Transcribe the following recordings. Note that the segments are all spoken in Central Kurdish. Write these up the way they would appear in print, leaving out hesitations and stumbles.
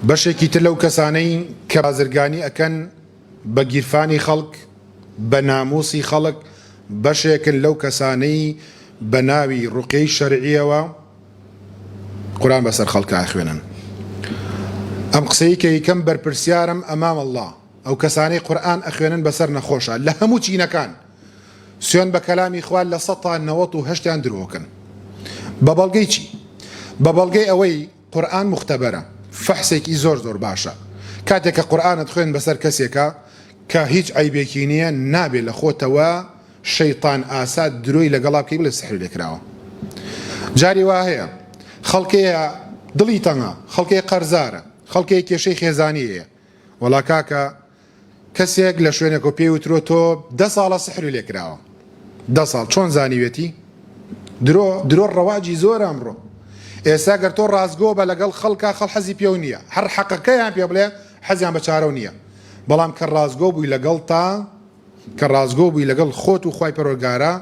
بەشێکی تر لەو کەسانەی کە بازرگانی ئەکەن بە گیرفانی خەڵک، بە ناموسی خەڵک، بەشێکن لەو کەسانەی بە ناوی ڕوقیەی شەرعیەوە قورئان بەسەر خەڵکا ئەخوێنن. ئەم قسەی کە یکەم بەرپرسیارم ئەمام اللە ئەو کەسانەی قورئان ئەخوێنن بەسەر نەخۆشا لە هەموو چینەکان سوێن بە کەلامی خوا لە سەتا نەوەت و هەشتیان درۆکەن. بە بەڵگەی چی؟ بە بەڵگەی ئەوەی قورئان موختەبەرە فەحسێکی زۆر زۆر باشە کاتێک کە قورئانت خوێند بەسەر کەسێکا کە هیچ عەیبێکی نییە نابێ لە خۆتەوە شەیتان ئاسا درۆی لەگەڵا بکەی بڵێ سحری لێکراوە جاری وا هەیە خەڵکەیە دڵی تەنگە خەڵکەیە قەرزارە خەڵکەیە کێشەی خێزانی هەیە وەڵا کاکە کەسێک لە شوێنێکەوە پێی وترۆ تۆ دە ساڵە سحری لێ کراوە دە ساڵ چۆن زانیوێتی درۆ درۆ ڕەواجی زۆر ئەمڕۆ ئێستا گەر تۆ ڕاستگۆ بە لەگەڵ خەڵکا خەڵ حەزی پێو نییە هەر حەقەکەیان پێ بڵێ حەزیان بە چارەو نییە بەڵام کە ڕاستگۆ بووی لەگەڵ تا کە ڕاستگۆ بووی لەگەڵ خۆت و خوای پەروەرگارا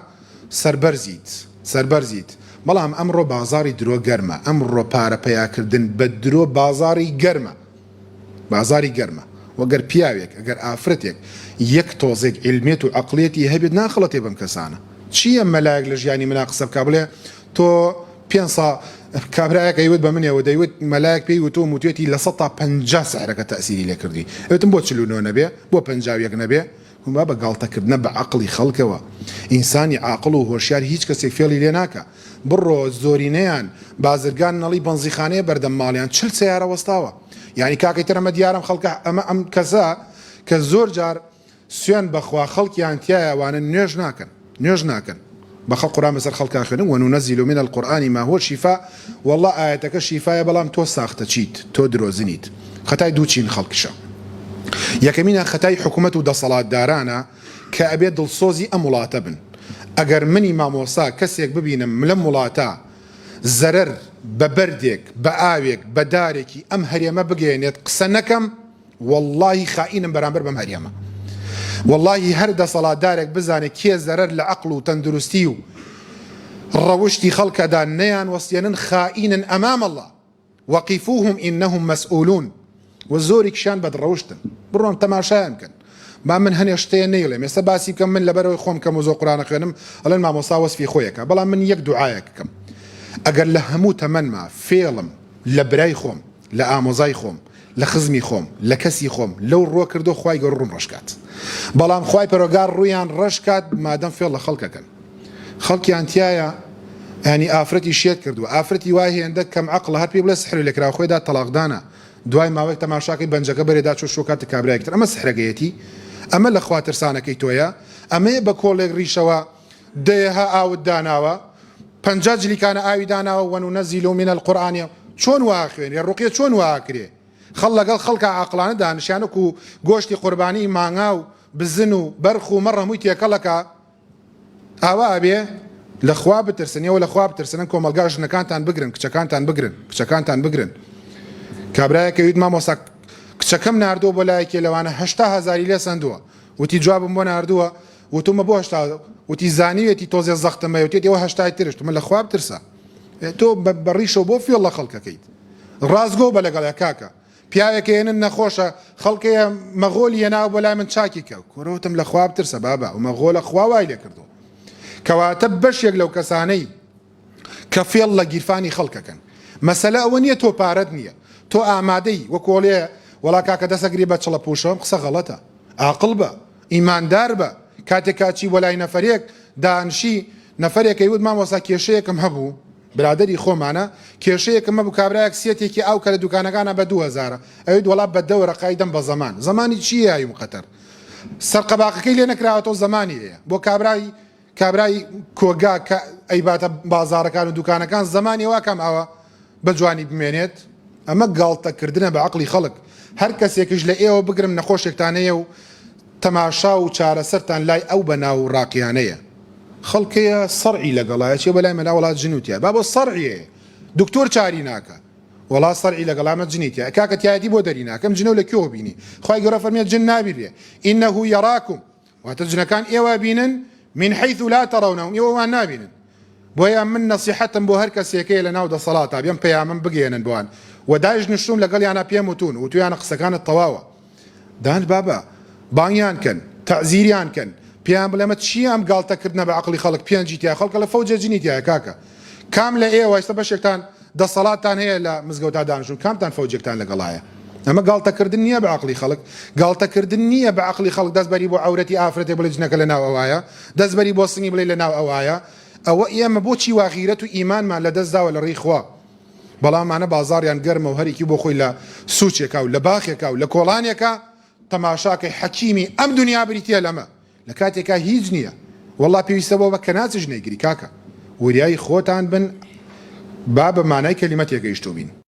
سەربەرزیت سەربەرزیت بەڵام ئەمڕۆ بازاڕی درۆ گەرمە ئەمڕۆ پارە پەیاکردن بە درۆ بازاڕی گەرمە بازاری گەرمە وە گەر پیاوێک ئەگەر ئافرەتێک یەک تۆزێک عیلمیەت و عەقڵیەتی هەبێت ناخڵەتێ بەم کەسانە چیە مەلایەک لە ژیانی منا قسە بکا بڵێ تۆ پێ سا کابرایەک ئەیوت بە منێ و دەیوت مەلایەک پێی وتوم وتوێتی لە سەتا 50 سحرەکە تەئسیری لێ کردی ئەوتم بۆ 49 نەبێ بۆ 51 نەبێ بابە گاڵتەکردنە بە عەقڵی خەڵکەوە. ئینسانی عاقڵ و هۆشیار هیچ کەسێک فێڵی لێ ناکا. بڕۆ زۆرینەیان بازرگان نەڵی بەنزیخانەیە بەردەم ماڵیان 40 سەیارە وەستاوە. یانی کاکەی تر ئەمە دیارەم خەڵکە ئەمە ئەم کەسە کە زۆر جار سوێن بەخوا خەڵکیان تیایە ئەوانە نوێژ ناکەن نوێژ ناکەن. بەخە قورئان بەسەر خەڵکا خوێنن وننزل من القرآن ما هو شفاء واللە ئایەتەکە شیفایە بەڵام تۆ ساختەچیت تۆ درۆزنیت خەتای دوو چین خەڵکیشە یەکەمینان خەتای حکومەت و دەسەڵاتدارانە کە ئەبێ دڵسۆزی ئەم وڵاتە بن ئەگەر منی مامۆسا کەسێک ببینم لەم وڵاتە زەرەر بە بەردێک بە ئاوێک بە دارێکی ئەم هەرێمە بگەیەنێت قسە نەکەم وەڵاهی خائینم بەرامبەر بەم هەرێمە وەڵاهی هەر دەسەڵاتدارێک بزانێت کێ زەرەر لە عەقڵ و تەندروستی و ڕەوشتی خەڵکەدا نەیان وەستێنن خائینن ئەمام اللە وقفوهم انهم مسئولون و زۆریکشیان بەدڕەوشتن بڕۆن تەماشایان بکەن با من هەنێ شتەیە نەیڵێم ئێستا باسی بکەم من لەبەرەوەی خۆم کەم و زۆر قورئان ئەخوێنم ئەڵێن مامۆستا وەسفی خۆیەکە بەڵام من یەک دوعایەک کەم ئەگەر لە هەموو تەمەنما فێڵم لە برای خۆم لە ئامۆزای خۆم لە خزمی خۆم لە کەسی خۆم لەو ڕووە کردووە خوای گەورە ڕووم ڕەش کات بەڵام خوای پەرۆگار ڕوویان ڕەش کات مادەم فێڵ لە خەڵکەکەن خەڵکیان تایە ینی ئافرەتی شێت کردووە ئافرەتی وای هێندە کەم عەقڵە هەر پێی بڵێ سحر لێکرا خۆیدا تەڵاقدانە دوای ماوەیەک تەماشاکەی بەنجەکە بەرێدا چۆ شۆکاتە کابرایەک تر ئەمە سحرەکەیەتی ئەمە لە خوا ترسانەکەی تۆیە ئەمەیە بە کۆڵێک ڕیشەوە دەیەها ئاوت داناوە 50 جلیکانە ئاوی داناوە وننزل من القرآن چۆن وا خوێنرێ ڕوقیە چۆن وا ئەکرێ خەڵ لەگەڵ خەڵکا عاقڵانە دانیشیان وەکو گۆشتی قوربانی مانگا و بزن و بەرخ و مەڕ هەمووی تێکەڵەکە ئاوا ئەبێ لە خوا بترسن ئێوە لە خوا بترسن کۆمەڵگا ژنەکانتان بگرن کچەکانتان بگرن کچەکانتان بگرن کابرایەکە ویت مامۆستا کچەکەم ناردووە بۆ لایەکێ لەوانە هەشتا هەزاری لێ سەندووە وتی جوابم بۆ ناردووە وتومە بۆ هەشتا وتی زانیوێتی تۆزێ زەختم هەیە وتێتی ئەوە هەشتای ترش تمە لە خوا بترسە تۆ بە ڕیشەوە بۆ فێڵ لە خەڵکەکەیت ڕاستگۆ بە لەگەڵیا کاکە پیاوێکە هێنن نەخۆشە خەڵکەیە مەغۆلی هێناوە بۆ لای من چاکی کە کورە وتم لە خوا بترسە بابە ئەو مەغۆلە خوا وای لێ کردووە کەواتە بەشێک لەو کەسانەی کە فێڵ لە گیرفانی خەڵکەکەن مەسەلە ئەوە نییە تۆ پارەت نییە تۆ ئامادەی وەکۆڵێ وەڵا کاکە دەسەگری بە چڵە پوشەوەم قسە غەڵەتە ئاقڵ بە ئیماندار بە کاتێک کاچی بۆ لای نەفەرێک دانشی نەفەرێک ئەیوت مامۆستا کێشەیەکم هەبوو برادەری خۆمانە کێشەیەکم هەبوو کابرایەک سێتێکی ئاو کە لە دوکانەکانە بە 2000 ئەویت وەڵا بە دە وەرەقای دەم بە زەمان زەمانی چییە ئایم قەتەر سەر قەباقەکەی لێ نەکراوەتەوە زەمانی هەیە بۆ کابرای کابرای کۆگا کە ئەیباتە بازاڕەکان و دوکانەکان زەمانی وا کەم ئاوا بە جوانی بمێنێت؟ ئەمە گاڵتە کردنە بە عەقڵی خەڵک، هەر کەسێکیش لە ئێوە بگرم نەخۆشێکتان هەیە و تەماشا و چارەسەرتان لای ئەو بەناو ڕاقیانەیە. خەڵک هەیە سەرعی لەگەڵە ئەچێ بۆ لای مەلا وەڵا جنوو تیایە بابە سەرعی هەیە دکتۆر چاری ناکا وەڵا سەرعی لەگەڵا ئەمە جنی تیایە کاکە تیایەتی بۆ دەری ناکەم جنەو لە کوێوە بینی خوای گەورە فەرمیە جن نابینرێ انه یراکم واتە جنەکان ئێوە بینن من حیث لا ترونهم ئێوە وان نابینن بۆیە من نەسیحەتم بۆ هەر کەسێکەیە لە ناو دەسەڵاتا بێم پەیامم بگەیەنن بۆیان. و دایش نشتوم لەگەڵیانا پێم وتون وتویانە قسەکانت تەواوە دانج بابە بانگیان کەن تەعزیریان کەن پێیان بڵێ ئەمە چیە ئەم گاڵتە کردنە بە عەقڵی خەڵک پێنجی تیا خەڵک ئەڵێ فەوجێ جنی تیایە کاکە کام لە ئێوە ئێستا بەشێکتان دەسەڵاتتان هەیە لە مزگەوتا دانشون کامتان فەوجێکتان لەگەڵایە ئەمە گاڵتەکردن نییە بە عەقڵی خەڵک گاڵتەکردن نییە بە عەقڵی خەڵک دەست بەری بۆ عەورەتی ئافرەتێک بڵێ جنەکە لە ناو ئەوایە دەست بەری بۆ سنگی بڵێ لە ناو ئەوایە ئەوە ئێمە بۆچی وا غیرەت و ئیمانمان لە دەست داوە لە ڕێی خوا بەڵام ئەمانە بازاڕیان گەرمە و هەرێکی بۆ خۆی لە سوچێکا و لە باخێکا و لە کۆڵانێکا تەماشاکەی حەکیمی ئەم دونیا بریتیە لەمە لە کاتێکا هیچ نییە وەڵا پێویستە بۆ بە کەناچش نەیگری کاکە وریای خۆتان بن با بە مانای کەلیمە تێگەیشتوو بین.